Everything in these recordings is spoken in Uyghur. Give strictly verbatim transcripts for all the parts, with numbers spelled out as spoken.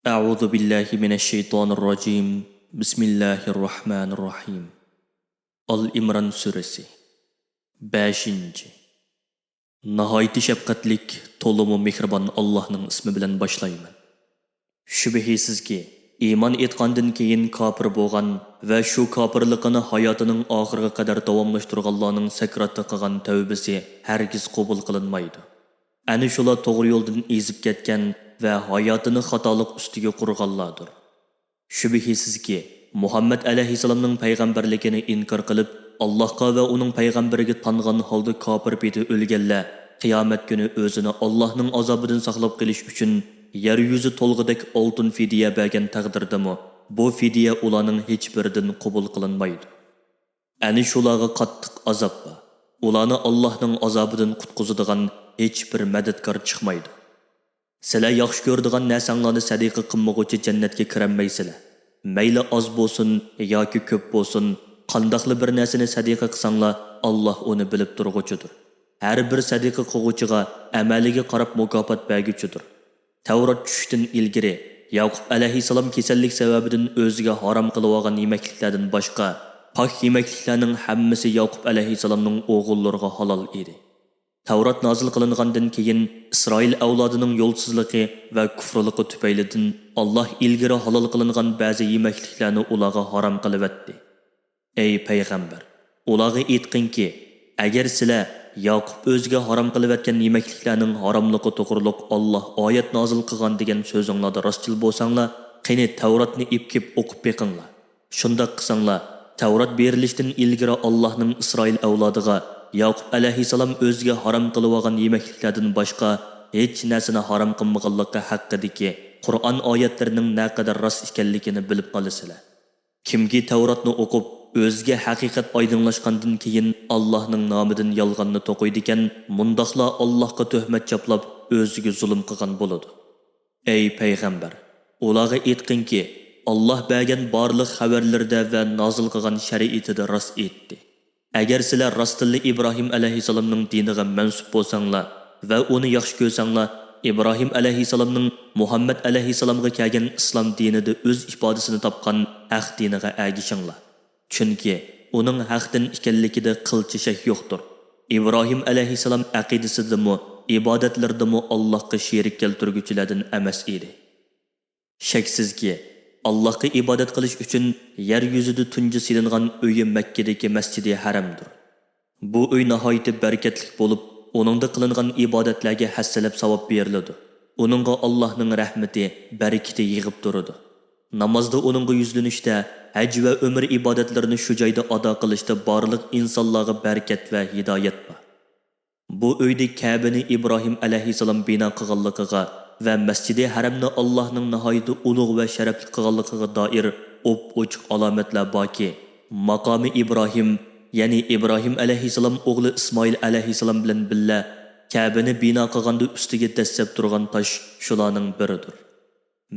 أعوذ بالله من الشيطان الرجيم. بسم الله الرحمن الرحيم. ئال ئىمران سۈرىسى. بەشىنچى. ناھايىتى شەپقەتلىك، تولىمۇ مېھرىبان ئاللاھنىڭ ئىسمى بىلەن باشلايمەن. شۈبھىسىزكى، ئىمان ئېيتقاندىن كېيىن كاپىر بولغان ۋە شۇ كاپىرلىقىنى ھاياتىنىڭ ئاخىرىغا قەدەر داۋاملاشتۇرغانلارنىڭ سەكراتتا قىلغان تەۋبىسى ھەرگىز قوبۇل قىلىنمايدۇ. ئەنە شۇلار توغرا يولدىن ئېزىپ كەتكەن ۋە ھاياتىنى خاتالىق ئۈستىگە قۇرغانلاردۇر. شۈبھىسىزكى، مۇھەممەد ئەلەيھىسسالامنىڭ پەيغەمبەرلىكىنى ئىنكار قىلىپ، ئاللاھقا ۋە ئۇنىڭ پەيغەمبىرىگە تانغان ھالدا كاپىر پېتى ئۆلگەنلەر قىيامەت كۈنى ئۆزىنى ئاللاھنىڭ ئازابىدىن ساقلاپ قېلىش ئۈچۈن يەر يۈزى تولغۇدەك ئالتۇن فىدىيە بەرگەن تەقدىردىمۇ، بۇ فىدىيە ئۇلارنىڭ ھېچبىرىدىن قوبۇل قىلىنمايدۇ. ئەنە شۇلارغا قاتتىق ئازاب بار. ئۇلارنى ئاللاھنىڭ ئازابىدىن قۇتقۇزىدىغان ھېچبىر مەدەتكار چىقمايدۇ. سىلەر ياخشى كۆرىدىغان نەرسەڭلارنى سەدىقە قىلمىغۇچە جەننەتكە كىرەلمەيسىلەر. مەيلى ئاز بولسۇن ياكى كۆپ بولسۇن، قانداقلا بىر نەرسىنى سەدىقە قىلساڭلار، ئاللاھ ئۇنى بىلىپ تۇرغۇچىدۇر. ھەر بىر سەدىقە قىلغۇچىغا ئەمەلىگە قاراپ مۇكاپات بەرگۈچىدۇر. تەۋرات چۈشۈشتىن ئىلگىرى، ياقۇپ ئەلەيھىسسالام كېسەللىك سەۋەبىدىن ئۆزىگە ھارام قىلىۋالغان يېمەكلىكلەردىن باشقا، پاك يېمەكلىكلەرنىڭ ھەممىسى ياقۇپ ئەلەيھىسسالامنىڭ ئوغۇللىرىغا ھالال ئىدى. تەۋرات نازىل قىلىنغاندىن كېيىن، ئىسرائىل ئەۋلادىنىڭ يولسىزلىقى ۋە كۇفرىلىقى تۈپەيلىدىن، ئاللاھ ئىلگىرى ھالال قىلىنغان بەزى يېمەكلىكلەرنى ئۇلارغا ھارام قىلىۋەتتى. ئەي پەيغەمبەر، ئۇلارغا ئېيتقىنكى، ئەگەر سىلەر ياقۇپ ئۆزىگە ھارام قىلىۋەتكەن يېمەكلىكلەرنىڭ ھاراملىقى توغرۇلۇق ئاللاھ ئايەت نازىل قىلغان دېگەن سۆزۈڭلاردا راستچىل بولساڭلار، قېنى تەۋراتنى ئېلىپ كېلىپ ئوقۇپ بېقىڭلار. شۇنداق قىلساڭلار، تەۋرات بېرىلىشتىن ئىلگىرى ئاللاھنىڭ ئىسرائىل ئەۋلادىغا ياقۇپ ئەلەيھىسسالام ئۆزىگە ھارام قىلىۋالغان يېمەكلىكلەردىن باشقا ھېچ نەرسىنى ھارام قىلمىغانلىقى ھەققىدىكى قۇرئان ئايەتلىرىنىڭ نەقەدەر راست ئىكەنلىكىنى بىلىپ ئالىسىلەر. كىمكى تەۋراتنى ئوقۇپ، ئۆزىگە ھەقىقەت ئايدىڭلاشقاندىن كېيىن، ئاللاھنىڭ نامىدىن يالغاننى توقۇيدىكەن، مۇنداقلا ئاللاھقا تۆھمەت چاپلاپ، ئۆزىگە زۇلۇم قىلغان بولىدۇ. ئەي پەيغەمبەر، ئۇلارغا ئېيتقىنكى، ئاللاھ بەرگەن بارلىق خەۋەرلىرىدە ۋە نازىل قىلغان شەرىئىتىدە راست ئېيتتى. ئەگەر سىلەر راستتىنلا ئىبراھىم ئەلەيھىسسالامنىڭ دىنىغا مەنسۇپ بولساڭلار ۋە ئۇنى ياخشى كۆرسەڭلار، ئىبراھىم ئەلەيھىسسالامنىڭ مۇھەممەد ئەلەيھىسسالامغا كەلگەن ئىسلام دىنىدا ئۆز ئىپادىسىنى تاپقان ھەق دىنىغا ئەگىشىڭلار. چۈنكى ئۇنىڭ ھەقتىن ئىكەنلىكىدە قىلچە شەك يوقتۇر. ئىبراھىم ئەلەيھىسسالام ئەقىدىسىدىمۇ، ئىبادەتلىرىدىمۇ ئاللاھقا شېرىك كەلتۈرگۈچىلەردىن ئەمەس ئىدى. شەكسىزكى، ئاللاھقا ئىبادەت قىلىش ئۈچۈن يەر يۈزىدە تۇنجى سېلىنغان ئۆيى مەككىدىكى مەسجىدى ھەرەمدۇر. بۇ ئۆي ناھايىتى بەرىكەتلىك بولۇپ، ئۇنىڭدا قىلىنغان ئىبادەتلەرگە ھەسسىلەپ ساۋاب بېرىلىدۇ. ئۇنىڭغا ئاللاھنىڭ رەھمىتى، بەرىكىتى يېغىپ تۇرىدۇ. نامازدا ئۇنىڭغا يۈزلىنىشتە، ھەج ۋە ئۆمرە ئىبادەتلىرىنى شۇ جايدا ئادا قىلىشتا بارلىق ئىنسانلارغا بەرىكەت ۋە ھىدايەت بار. بۇ ئۆيدە كەبىنى ئىبراھىم ئەلەيھىسسالام بىنا قىلغانلىقىغا ۋە مەسجىدى ھەرەمنى ئاللاھنىڭ ناھايىتى ئۇلۇغ ۋە شەرەپلىك قىلغانلىقىغا دائىر ئوپئوچۇق ئالامەتلەر باركى، ماقامى ئىبراھىم، يەنى ئىبراھىم ئەلەيھىسسالام ئوغلى ئىسمائىل ئەلەيھىسسالام بىلەن بىللە كەبىنى بىنا قىلغاندا ئۈستىگە دەسسەپ تۇرغان تاش شۇلارنىڭ بىرىدۇر.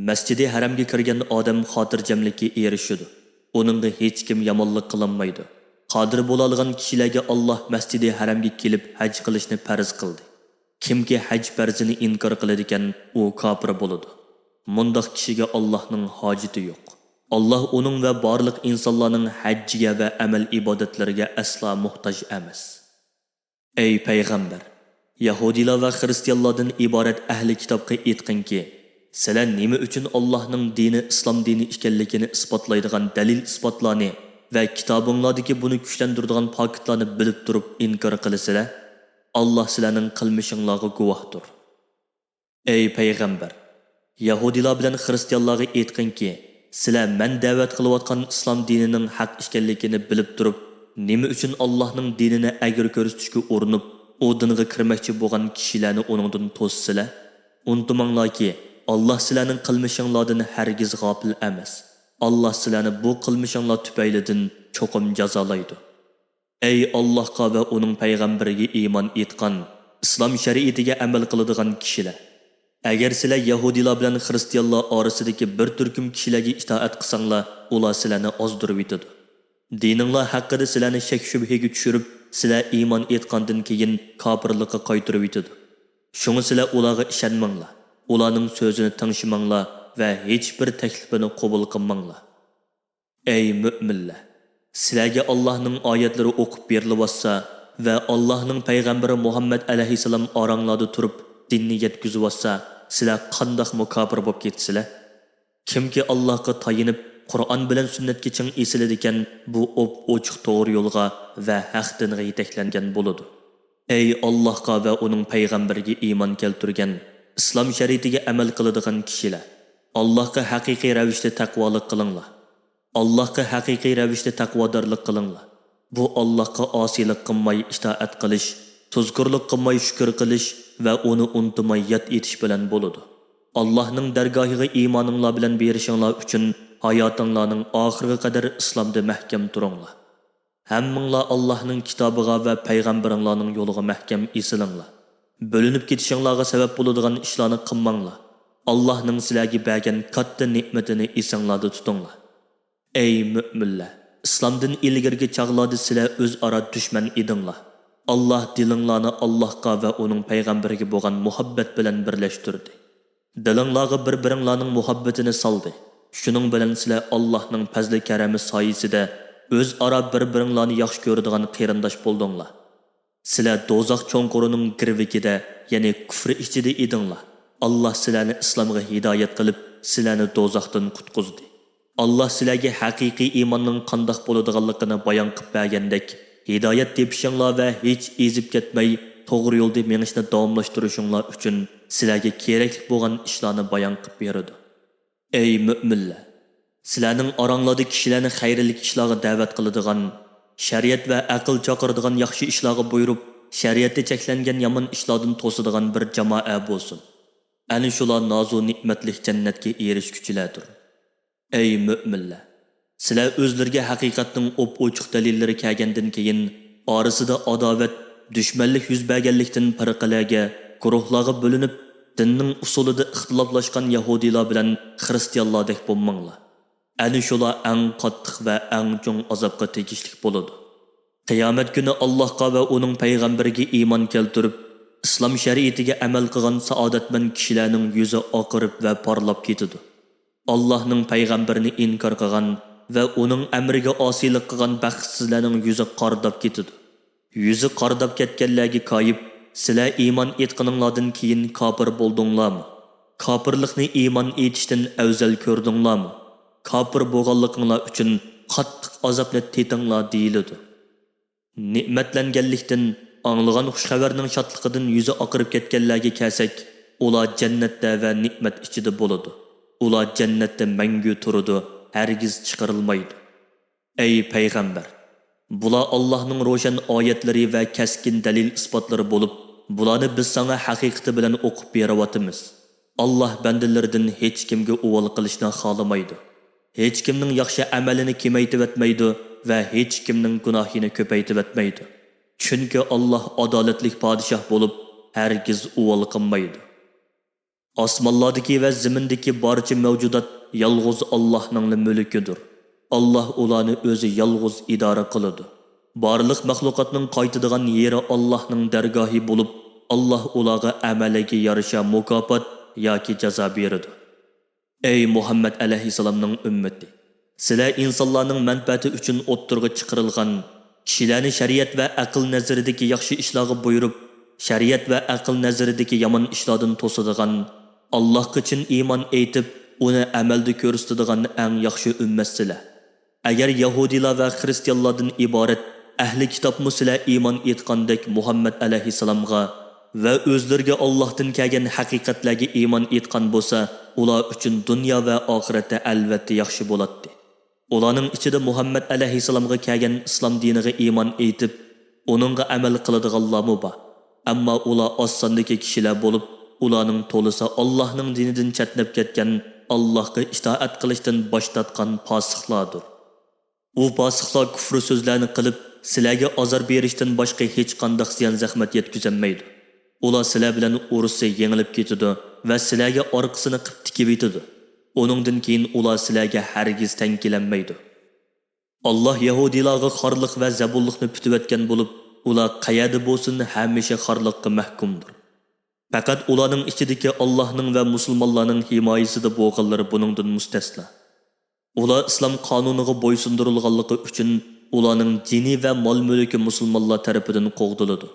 مەسجىدى ھەرەمگە كىرگەن ئادەم خاتىرجەملىككە ئېرىشىدۇ. ئۇنىڭغا ھېچكىم يامانلىق قىلالمايدۇ. قادىر بولالىغان كىشىلەرگە ئاللاھ مەسجىدى ھەرەمگە كېلىپ ھەج قىلىشنى پەرز قىلدى. كىمكى ھەج پەرزىنى ئىنكار قىلىدىكەن، ئۇ كاپىر بولىدۇ. مۇنداق كىشىگە ئاللاھنىڭ ھاجىتى يوق. ئاللاھ ئۇنىڭ ۋە بارلىق ئىنسانلارنىڭ ھەججىگە ۋە ئەمەل ئىبادەتلىرىگە ئەسلا موھتاج ئەمەس. ئەي پەيغەمبەر، يەھۇدىيلار ۋە خىرىستىيانلاردىن ئىبارەت ئەھلى كىتابقا ئېيتقىنكى، سىلەر نېمە ئۈچۈن ئاللاھنىڭ دىنى ئىسلام دىنى ئىكەنلىكىنى ئىسپاتلايدىغان دەلىل-ئىسپاتلارنى ۋە كىتابىڭلاردىكى بۇنى كۈچلەندۈرىدىغان پاكىتلارنى بىلىپ تۇرۇپ ئىنكار قىلىسىلەر؟ ئاللاھ سىلەرنىڭ قىلمىشىڭلارغا گۇۋاھتۇر. ئەي پەيغەمبەر، يەھۇدىيلار بىلەن خىرىستىيانلارغا ئېيتقىنكى، سىلەر مەن دەۋەت قىلىۋاتقان ئىسلام دىنىنىڭ ھەق ئىكەنلىكىنى بىلىپ تۇرۇپ، نېمە ئۈچۈن ئاللاھنىڭ دىنىنى ئەگرى كۆرسىتىشكە ئۇرۇنۇپ، ئۇ دىنغا كىرمەكچى بولغان كىشىلەرنى ئۇنىڭدىن توسىسىلەر؟ ئۇنتۇماڭلاركى، ئاللاھ سىلەرنىڭ قىلمىشىڭلاردىن ھەرگىز غاپىل ئەمەس. ئاللاھ سىلەرنى بۇ قىلمىشىڭلار تۈپەيلىدىن چوقۇم جازالايدۇ. ئەي ئاللاھقا ۋە ئۇنىڭ پەيغەمبىرىگە ئىمان ئېيتقان، ئىسلام شەرىئىتىگە ئەمەل قىلىدىغان كىشىلەر! ئەگەر سىلەر يەھۇدىيلار بىلەن خىرىستىيانلار ئارىسىدىكى بىر تۈركۈم كىشىلەرگە ئىتائەت قىلساڭلار، ئۇلار سىلەرنى ئازدۇرۇۋېتىدۇ. دىنىڭلار ھەققىدە سىلەرنى شەك-شۈبھىگە چۈشۈرۈپ، سىلەر ئىمان ئېيتقاندىن كېيىن كاپىرلىققا قايتۇرۇۋېتىدۇ. شۇڭا سىلەر ئۇلارغا ئىشەنمەڭلار، ئۇلارنىڭ سۆزىنى تىڭشىماڭلار ۋە ھېچبىر تەكلىپىنى قوبۇل قىلماڭلار. ئەي مۆمىنلەر! سىلەرگە ئاللاھنىڭ ئايەتلىرى ئوقۇپ بېرىلىۋاتسا ۋە ئاللاھنىڭ پەيغەمبىرى مۇھەممەد ئەلەيھىسسالام ئاراڭلاردا تۇرۇپ دىننى يەتكۈزۈۋاتسا، سىلەر قانداقمۇ كاپىر بولۇپ كېتىسىلەر؟ كىمكى ئاللاھقا تايىنىپ، قۇرئان بىلەن سۈننەتكە چىڭ ئېسىلىدىكەن، بۇ ئوپئوچۇق توغرا يولغا ۋە ھەق دىنغا يېتەكلەنگەن بولىدۇ. ئەي ئاللاھقا ۋە ئۇنىڭ پەيغەمبىرىگە ئىمان كەلتۈرگەن، ئىسلام شەرىئىتىگە ئەمەل قىلىدىغان كىشىلەر! ئاللاھقا ھەقىقىي رەۋىشتە تەقۋالىق قىلىڭلار. ئاللاھقا ھەقىقىي رەۋىشتە تەقۋادارلىق قىلىڭلار. بۇ ئاللاھقا ئاسىيلىق قىلماي ئىتائەت قىلىش، تۇزكورلۇق قىلماي شۈكۈر قىلىش ۋە ئۇنى ئۇنتۇماي ياد ئېتىش بىلەن بولىدۇ. ئاللاھنىڭ دەرگاھىغا ئىمانىڭلار بىلەن بېرىشىڭلار ئۈچۈن ھاياتىڭلارنىڭ ئاخىرىغا قەدەر ئىسلامدا مەھكەم تۇرۇڭلار. ھەممىڭلار ئاللاھنىڭ كىتابىغا ۋە پەيغەمبىرىڭلارنىڭ يولىغا مەھكەم ئېسىلىڭلار. بۆلۈنۈپ كېتىشىڭلارغا سەۋەب بولىدىغان ئىشلارنى قىلماڭلار. ئاللاھنىڭ سىلەرگە بەرگەن كاتتا نېمىتىنى ئېسىڭلاردا تۇتۇڭلار. ئەي مۆمىنلەر! ئىسلامدىن ئىلگىرىكى چاغلاردا سىلەر ئۆزئارا دۈشمەن ئىدىڭلار. ئاللاھ دىلىڭلارنى ئاللاھقا ۋە ئۇنىڭ پەيغەمبىرىگە بولغان مۇھەببەت بىلەن بىرلەشتۈردى. دىلىڭلارغا بىر-بىرىڭلارنىڭ مۇھەببىتىنى سالدى. شۇنىڭ بىلەن سىلەر ئاللاھنىڭ پەزلى-كەرىمى سايىسىدە ئۆزئارا بىر-بىرىڭلارنى ياخشى كۆرىدىغان قېرىنداش بولدۇڭلار. سىلەر دوزاخ چوڭقۇرىنىڭ گىرۋىكىدە، يەنى كۇفر ئىچىدە ئىدىڭلار. ئاللاھ سىلەرنى ئىسلامغا ھىدايەت قىلىپ، سىلەرنى دوزاختىن قۇتقۇزدى. ئاللاھ سىلەرگە ھەقىقىي ئىماننىڭ قانداق بولىدىغانلىقىنى بايان قىلىپ بەرگەندەك، ھىدايەت تېپىشىڭلار ۋە ھېچ ئېزىپ كەتمەي، توغرا يولدا مېڭىشنى داۋاملاشتۇرۇشۇڭلار ئۈچۈن سىلەرگە كېرەكلىك بولغان ئىشلارنى بايان قىلىپ بېرىدۇ. ئەي مۆمىنلەر! سىلەرنىڭ ئاراڭلاردا كىشىلەرنى خەيرلىك ئىشلارغا دەۋەت قىلىدىغان، شەرىئەت ۋە ئەقىل چاقىرىدىغان ياخشى ئىشلارغا بۇيرۇپ، شەرىئەتتە چەكلەنگەن يامان ئىشلاردىن توسىدىغان بىر جامائە بولسۇن. ئەنە شۇلار نازۇ نېمەتلىك جەننەتكە ئېرىشكۈچىلەردۇر. ئەي مۆمىنلەر! سىلەر ئۆزلىرىگە ھەقىقەتنىڭ ئوپئوچۇق دەلىللىرى كەلگەندىن كېيىن، ئارىسىدا ئاداۋەت، دۈشمەنلىك يۈز بەرگەنلىكتىن پىرقىلەرگە، گۇرۇھلارغا بۆلۈنۈپ، دىننىڭ ئۇسۇلىدا ئىختىلاپلاشقان يەھۇدىيلار بىلەن خىرىستىيانلاردەك بولماڭلار. ئەنە شۇلار ئەڭ قاتتىق ۋە ئەڭ چوڭ ئازابقا تېگىشلىك بولىدۇ. قىيامەت كۈنى ئاللاھقا ۋە ئۇنىڭ پەيغەمبىرىگە ئىمان كەلتۈرۈپ، ئىسلام شەرىئىتىگە ئەمەل قىلغان سائادەتمەن كىشىلەرنىڭ يۈزى ئاقىرىپ ۋە پارلاپ كېتىدۇ. ئاللاھنىڭ پەيغەمبىرىنى ئىنكار قىلغان ۋە ئۇنىڭ ئەمرىگە ئاسىيلىق قىلغان بەختسىزلەرنىڭ يۈزى قارىداپ كېتىدۇ. يۈزى قارىداپ كەتكەنلەرگە كايىپ، سىلەر ئىمان ئېيتقىنىڭلاردىن كېيىن كاپىر بولدۇڭلارمۇ؟ كاپىرلىقنى ئىمان ئېيتىشتىن ئەۋزەل كۆردۈڭلارمۇ؟ كاپىر بولغانلىقىڭلار ئۈچۈن قاتتىق ئازابنى تېتىڭلار دېيىلىدۇ. نېمەتلەنگەنلىكتىن، ئاڭلىغان خۇش خەۋەرنىڭ شادلىقىدىن يۈزى ئاقىرىپ كەتكەنلەرگە كەلسەك، ئۇلار جەننەتتە ۋە نېمەت ئىچىدە بولىدۇ. ئۇلار جەننەتتە مەڭگۈ تۇرىدۇ، ھەرگىز چىقىرىلمايدۇ. ئەي پەيغەمبەر! بۇلار ئاللاھنىڭ روشەن ئايەتلىرى ۋە كەسكىن دەلىل-ئىسپاتلىرى بولۇپ، بۇلارنى بىز ساڭا ھەقىقىتى بىلەن ئوقۇپ بېرىۋاتىمىز. ئاللاھ بەندىلىرىدىن ھېچكىمگە ئۇۋال قىلىشنى خالىمايدۇ. ھېچكىمنىڭ ياخشى ئەمەلىنى كېمەيتىۋەتمەيدۇ ۋە ھېچكىمنىڭ گۇناھىنى كۆپەيتىۋەتمەيدۇ. چۈنكى ئاللاھ ئادالەتلىك پادىشاھ بولۇپ، ھەرگىز ئۇۋال قىلمايدۇ. ئاسمانلاردىكى ۋە زېمىندىكى بارچە مەۋجۇدات يالغۇز ئاللاھنىڭلا مۈلكىدۇر. ئاللاھ ئۇلارنى ئۆزى يالغۇز ئىدارە قىلىدۇ. بارلىق مەخلۇقاتنىڭ قايتىدىغان يېرى ئاللاھنىڭ دەرگاھى بولۇپ، ئاللاھ ئۇلارغا ئەمەلىگە يارىشا مۇكاپات ياكى جازا بېرىدۇ. ئەي مۇھەممەد ئەلەيھىسسالامنىڭ ئۈممىتى! سىلەر ئىنسانلارنىڭ مەنپەئەتى ئۈچۈن ئوتتۇرىغا چىقىرىلغان، كىشىلەرنى شەرىئەت ۋە ئەقىل نەزىرىدىكى ياخشى ئىشلارغا بۇيرۇپ، شەرىئەت ۋە ئەقىل نەزىرىدىكى يامان ئىشلاردىن توسىدىغان، ئاللاھقا چىن ئىمان ئېيتىپ، ئۇنى ئەمەلدە كۆرسىتىدىغان ئەڭ ياخشى ئۈممەتسىلەر. ئەگەر يەھۇدىيلار ۋە خىرىستىيانلاردىن ئىبارەت ئەھلى كىتابمۇ سىلەر ئىمان ئېيتقاندەك مۇھەممەد ئەلەيھىسسالامغا ۋە ئۆزلىرىگە ئاللاھتىن كەلگەن ھەقىقەتلەرگە ئىمان ئېيتقان بولسا، ئۇلار ئۈچۈن دۇنيا ۋە ئاخىرەتتە ئەلۋەتتە ياخشى بولاتتى. ئۇلارنىڭ ئىچىدە مۇھەممەد ئەلەيھىسسالامغا كەلگەن ئىسلام دىنىغا ئىمان ئېيتىپ، ئۇنىڭغا ئەمەل قىلىدىغانلارمۇ بار. ئەمما ئۇلار ئاز ساندىكى كىشىلەر بولۇپ، ئۇلارنىڭ تولىسى ئاللاھنىڭ دىنىدىن چەتنەپ كەتكەن، ئاللاھقا ئىتائەت قىلىشتىن باش تارتقان پاسىقلاردۇر. ئۇ پاسىقلار كۇفرى سۆزلەرنى قىلىپ، سىلەرگە ئازار بېرىشتىن باشقا ھېچقانداق زىيان-زەخمەت يەتكۈزەلمەيدۇ. ئۇلار سىلەر بىلەن ئۇرۇشسا يېڭىلىپ كېتىدۇ ۋە سىلەرگە ئارقىسىنى قىپ تىكىۋېتىدۇ. ئۇنىڭدىن كېيىن ئۇلار سىلەرگە ھەرگىز تەڭ كېلەلمەيدۇ. ئاللاھ يەھۇدىيلارغا خارلىق ۋە زەبۇنلۇقنى پۈتۈۋەتكەن بولۇپ، ئۇلار قەيەردە بولسۇن، ھەمىشە خارلىققا مەھكۇمدۇر. پەقەت ئۇلارنىڭ ئىچىدىكى ئاللاھنىڭ ۋە مۇسۇلمانلارنىڭ ھىمايىسىدە بولغانلىرى بۇنىڭدىن مۇستەسنا. ئۇلار ئىسلام قانۇنىغا بويسۇندۇرۇلغانلىقى ئۈچۈن ئۇلارنىڭ جېنى ۋە مال-مۈلكى مۇسۇلمانلار تەرىپىدىن قوغدىلىدۇ.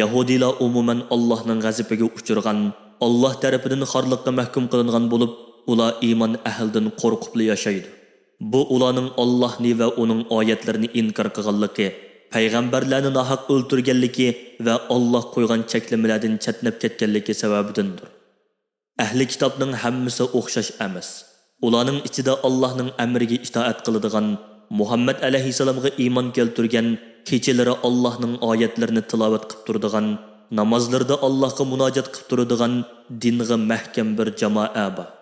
يەھۇدىيلار ئومۇمەن ئاللاھنىڭ غەزىپىگە ئۇچرىغان، ئاللاھ تەرىپىدىن خارلىققا مەھكۇم قىلىنغان بولۇپ، ئۇلار ئىمان ئەھلىدىن قورقۇپلا ياشايدۇ. بۇ ئۇلارنىڭ ئاللاھنى ۋە ئۇنىڭ ئايەتلىرىنى ئىنكار قىلغانلىقى، پەيغەمبەرلەرنى ناھەق ئۆلتۈرگەنلىكى ۋە ئاللاھ قويغان چەكلىمىلەردىن چەتنەپ كەتكەنلىكى سەۋەبىدىندۇر. ئەھلى كىتابنىڭ ھەممىسى ئوخشاش ئەمەس. ئۇلارنىڭ ئىچىدە ئاللاھنىڭ ئەمرىگە ئىتائەت قىلىدىغان، مۇھەممەد ئەلەيھىسسالامغا ئىمان كەلتۈرگەن، كېچىلىرى ئاللاھنىڭ ئايەتلىرىنى تىلاۋەت قىپ تۇرىدىغان، نامازلىرىدا ئاللاھقا مۇناجات قىپ تۇرىدىغان دىنغا مەھكەم بىر جامائە بار.